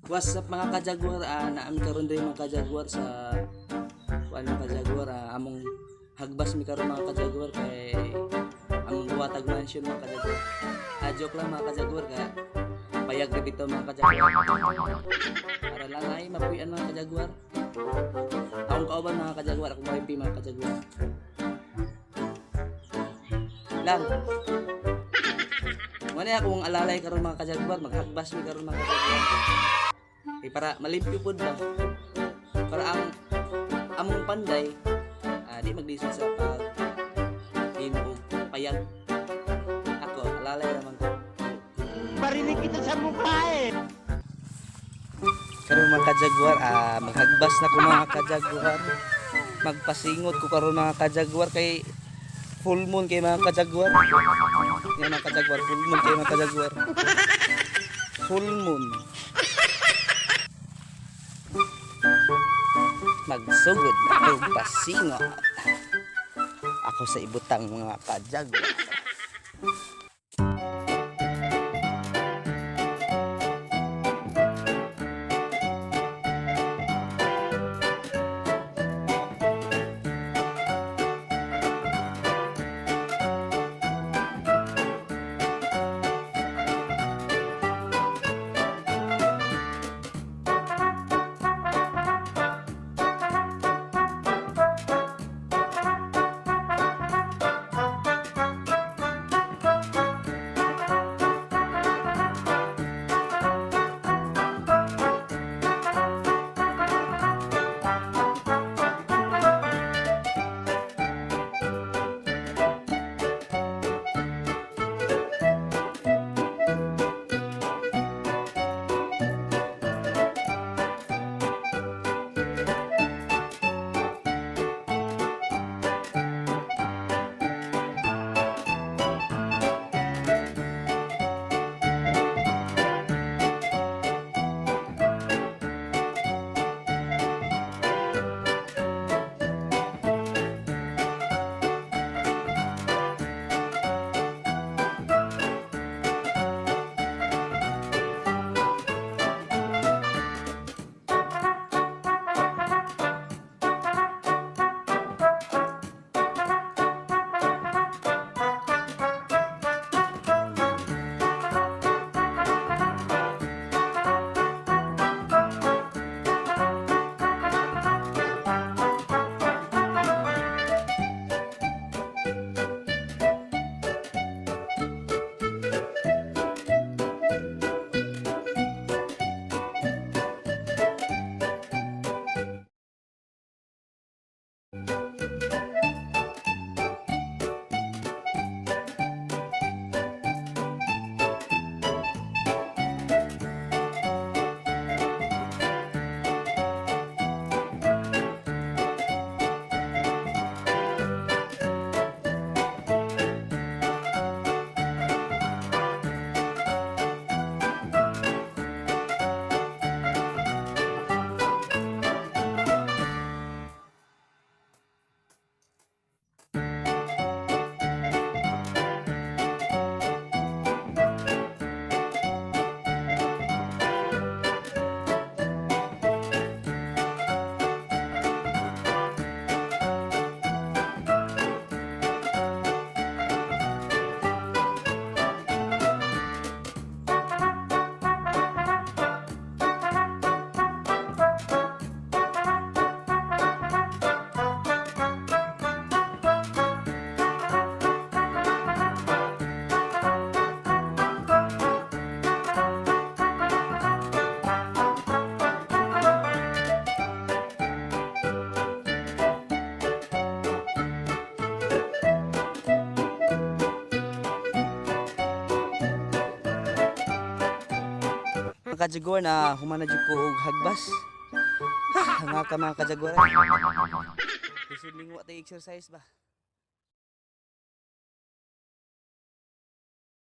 What's up, mga kajaguar? Naa mi karon diri, mga kajaguar, sa kuan, mga kajaguar, among hagbas mi karon, mga kajaguar, kay among buhatag mansion, mga kajaguar. Joke lang, mga kajaguar, kay payag ra bitaw, mga kajaguar. Para lang ay mapuy-an, mga kajaguar. Akong kauban, mga kajaguar, akong wifey, mga kajaguar. Lang. Wala akong alalay karon, mga kajaguar, maghagbas mi karon, mga kajaguar. Eh, para malimpyo pud ba? Para ang among panday di maglisod sa pag himo og payag. Ako, alalay naman ko. Barinig kita sa mukha eh! Karon, mga kajaguar, maghagbas na ko, mga kajaguar. Magpasingot ko karon, mga kajaguar, kay full moon kay, mga kajaguar. Yan, mga kajaguar, full moon kay, mga kajaguar. Full moon. Magsugod na ko pasingot. Ako sa ibutang, mga kajaguar. Mga kajaguar, na human na jud ko og hagbas. Ha, nga ka, mga kajaguar. Lisod ning wa tay exercise ba.